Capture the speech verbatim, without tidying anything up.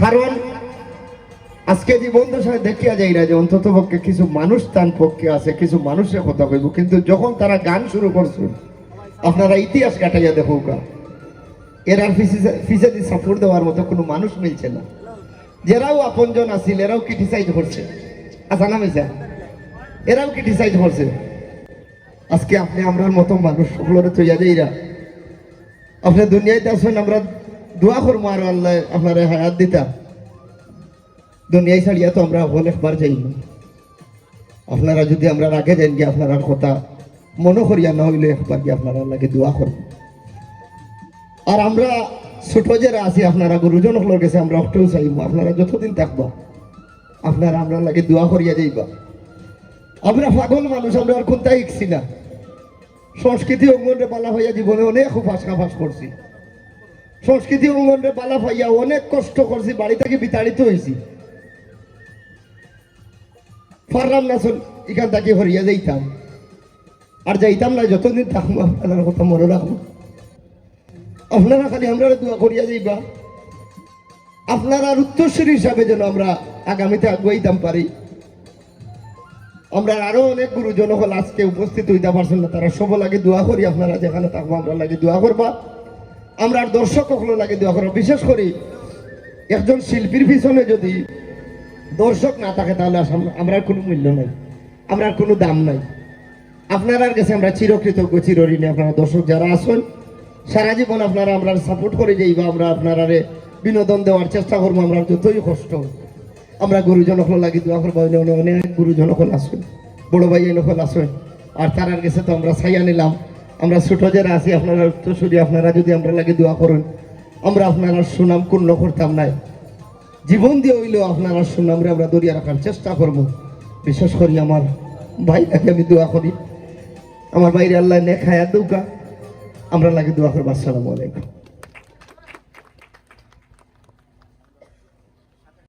কারণ আজকে জীবন দশায় দেখিয়া যাইরা যে অন্তত পক্ষে কিছু মানুষ তান পক্ষে আছে, কিছু মানুষের কথা কইব, কিন্তু যখন তারা গান শুরু করছে, আপনারা ইতিহাস কাটাইয়া দেখউক্কা, এরার পিছে, পিছেদি সাপোর্ট দেওয়ার মতো কোনো মানুষ মিলছে না। যেরাও আপনজন আছিল, এরাও ক্রিটিসাইজ করছে, আছে না মিছা? এরাও ক্রিটিসাইজ করছে। আজকে আপনে আমরার মতো মানুষ হকলরে থইয়া যাইরা, আপনে দুনিয়াইত আছইন, আমরা দোয়া করমু আরো আল্লায় আপনারে হায়াত দিতা। দুনিয়াই ছাড়িয়া তো আমরা হকল একবার যাইমু। আপনারা যদি আমরার আগে যাইন গিয়া, আপনারার কথা মনো করিয়া না অইলে একবার গিয়া আপনারার লাগি দোয়া করমু। আর আমরা ছোট যেরা আছি, আপনারা গুরুজন হকলর গেছে আমরা অকটাউ চাইমু, আপনারা যতদিন থাকবা, আপনারা আমরার লাগি দোয়া করিয়া যাইবা। আমরা পাগল মানুষ, আমরা আর কুন্তা হিকছি না। সংস্কৃতি অঙ্গনরে বালা পাইয়া জীবনে অনেক উপাস কাপাস করছি। সংস্কৃতি অঙ্গনরে বালা পাইয়া অনেক কষ্ট করছি, বাড়ি থাকি বিতাড়িত অইছি। পারলাম না, চল, ইখান থাকি হরিয়া যাইতাম। আর যাইতাম না, যতদিন থাকমু আপনারার কথা মনো রাখমু। আপনারা খালি আমরারে দোয়া করিয়া যাইবা, আপনারার উত্তরসূরি হিসাবে যেন আমরা আগামীতে আগুয়াইতাম পারি। আমরার আরো অনেক গুরুজন হকল আজকে উপস্থিত অইতা পারছইন না, তারার সবর লাগি দোয়া করি, আপনারা যেখানো থাকবা আমরার লাগি দোয়া করবা, আমরার দর্শক হকলর লাগি দোয়া করবা। বিশেষ করি একজন শিল্পীর পিছনে যদি দর্শক না থাকে, তাহলে আস-, আমরার কোনো মূল্য নাই, আমরার কোনো দাম নাই। আপনারার গেছে আমরা চিরকৃতজ্ঞ, চিরঋণী। আপনারা দর্শক যারা আছইন, সারা জীবন আপনারা আমরারে সাপোর্ট করি যাইবা, আমরা আপনারারে বিনোদন দেওয়ার চেষ্টা করমু, আমরার যতই কষ্ট। আমরা গুরুজন হকলর লাগি দোয়া করবা, অনেক, অনেক, অনেক গুরুজন হকল আছইন, বড় ভাইয়াইন হকল আছইন। আর তারার গেছে তো আমরা চাইয়া নিলাম, আমরা ছোট যেরা আছি, আপনারা উত্তরসূরি, আপনারা যদি আমরার লাগি দোয়া করইন, আমরা আপনারার সুনাম ক্ষুণ্ণ করতাম নায়। জীবন দিয়া অইলেও আপনারার সুনামরে আমরা ধরিয়া রাখার চেষ্টা করমু। বিশেষ করি আমার ভাইর লাগি আমি দোয়া করি, আমার ভাইরে আল্লায় নেক হায়াত দেউক্কা, আমরার লাগি দোয়া করবা। আসসালামু আলাইকুম।